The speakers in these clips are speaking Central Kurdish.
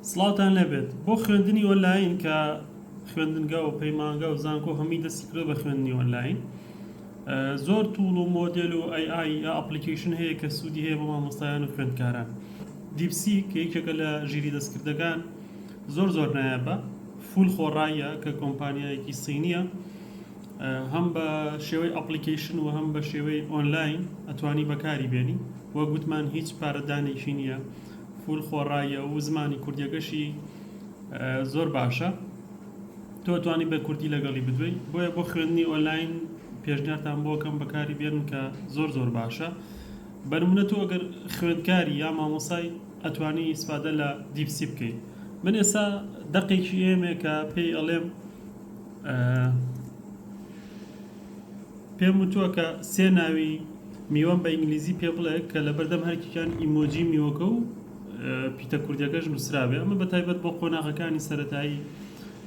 سڵاوتان لێبێت بۆ خوێندنی ئۆنلاین کە خوێندنگا و پەیمانگا و زانکۆ هەمووی دەستی کردوە بە خوێندنی ئۆنلاین زۆر tool و مۆدێل و AI یا application هەیە کە سوودی هەیە بۆ مامۆستایان و خوێندکاران DeepSeek کە یەکێکە لە ژیری دەستکردەکان زۆر زۆر نایابە full خۆڕاییە کە کۆمپانیایەکی سینیە هەم بە شێوەی application و هەم بە شێوەی ئۆنلاین ئەتوانی بەکاری بێنی وەک وتمان هیچ پارەدانێکی نییە full خۆڕاییە و زمانی کوردیەکەشی زۆر باشە تۆ توانی بە کوردی لەگەڵی بدوێی بۆیە بۆ خوێندنی ئۆنلاین پێشنیارتان بۆ کەم بەکاری بێنن کە زۆر زۆر باشە بەنمونە تۆ ئەگەر خوێندکاری یا مامۆسای ئەتوانی ئیسفادە لە DeepSeek بکەیت من ئێستا دەقێکی ئێمێ کە پێی ئەڵێم پێم وتووە کە سێ ناوی میوەم بە ئینگلیزی پێ بڵێ کە لەبەردەم هەرکیان ئیمۆجی میوەکە و پیتە کوردیەکەش نووسرابێ ئەمە بە تایبەت بۆ قۆناغەکانی سەتایی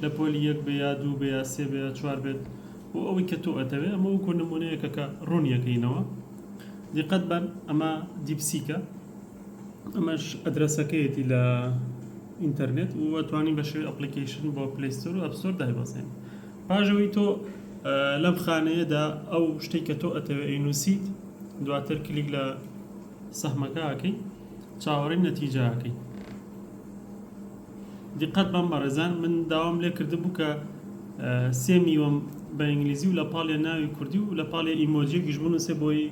لە پۆلی یەک بێ یا دوو بێ یا سێ بێ یا چوار بێت بۆ ئەوەی کە تۆ ئەتەوێ ئەمە وەکو نمونەیەکە کە ڕوونیەکەینەوە دیقەت بەن ئەمە DeepSeek ە ئەمەش ئەدرەسەکەیەتی لە ئینتەرنێت و ئەتوانی بە شێوەی application بۆ Play Store و App Store دایبەزێنی پاش ئەوەی تۆ لەم خانەیەدا ئەو شتێک کە تۆ ئەتەوێ ئەینووسیت دواتر کلیک لە سەهمەکە ئەکەی چاوەڕێی نەتیجە ئەکەی دیقەت بەم بەڕێزان من داوام لێ کردبوو کە سێ میوەم بە ئینگلیزی و لە پاڵێ ناوی کوردی و لە پاڵێ ئیمۆجیەکیش بنووسێ بۆی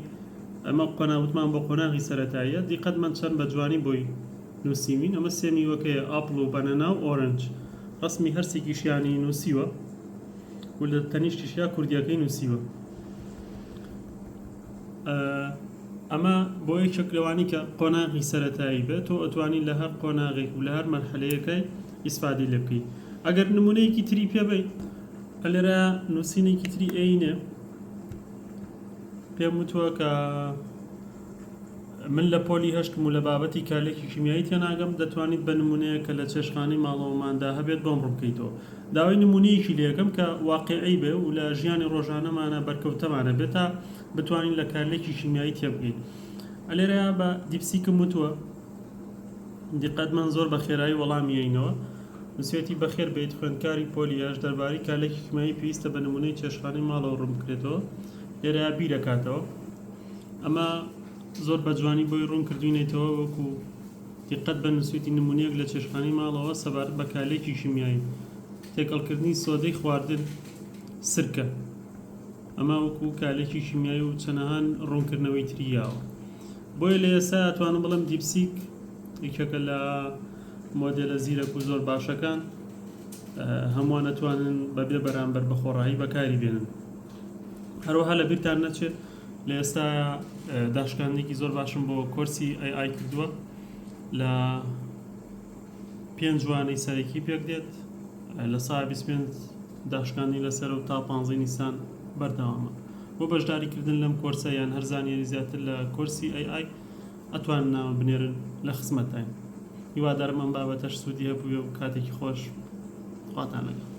ئەمە قۆناغ وتمان بۆ قۆناغی سەرەتاییە دیقەت من چەند بە جوانی بۆی نووسیوین ئەمە سێ میوەکەیە apple و banana و orange ڕسمی هەرسێکیشیانی نووسیوە و لە تەنیشتیشیا کوردیەکەی نووسیوە ئەمە بۆ یەکێک لەوانی کە قۆناغی سەرەتایی بێت تۆ ئەتوانی لە هەر قۆناغێک و لە هەر مەرحەلەیەکەی ئیسفادەی لێ بکەیت ئەگەر نمونەیەکی تری پێ بەی لێرە نووسینێکی تری ئەینێ پێم وتووە کە من لە پۆلی هەشتم و لە بابەتی کارلێکی کیمیایی تێناگەم، دەتوانیت بە نموونەیەک کە لە چێشتخانەی ماڵەوەماندا هەبێت بۆم ڕوونبکەیتەوە؟ داوای نموونەیەکی لێکەم کە واقیعی بێ و لە ژیانی ڕۆژانەمانا بەرکەوتەمانە بێت تا بتوانین لە کارلێکی کیمیایی تێبگەین. لێرەیا بە DeepSeek م وتووە، دیقەت من زۆر بە خێرایی وەڵامی یەینەوە. نووسیویەتی، بەخێر بێیت خوێندکاری پۆلی هەشت، دەربارەی کارلێکی کیمیایی پێویستە بە نموونەی چێشتخانەی ماڵەوە ڕوونبکرێتەوە. لێرەیا بیرەکاتەوە. ئەمە زۆر بە جوانی بۆی ڕوون کردوینەتەوە وەکو دیقەت بە نووسویتی نمونەیەک لە چێشتخانەی ماڵەوە سەبارەت بە کارلێکی کیمیایی تێکەڵکردنی سۆدەی خواردن سرکە ئەمە وەکو کارلێکی کیمیایی و چەنەهان ڕوونکردنەوەی تری یاوە بۆیە لە ئێستا ئەتوانم بڵێم DeepSeek یەکێکە لە مۆدێلە زیرەک و زۆر باشەکان هەمووان ئەتوانن بەبێ بەرامبەر بە خۆڕایی بەکاری بێنن هەروەها لە بیرتان نەچێت لە ئێستا داشکاندنێکی زۆر باشم بۆ کۆرسی AI کردووە لە پێنج وانەی سەرەکی پێک دێت لە سا 25 داشکاندنی لەسەر و تا 15 نیسان بەردەوامە بۆ بەشداریکردن لەم کۆرسە یان هەر زانیاری زیاتر لە کۆرسی AI ئەتوانن نامە بنێرن لە خزمەتتاین هیوادارم ئەم بابەتەش سوودی هەبووێ و کاتێکی خۆش خواتان لەگەڵ.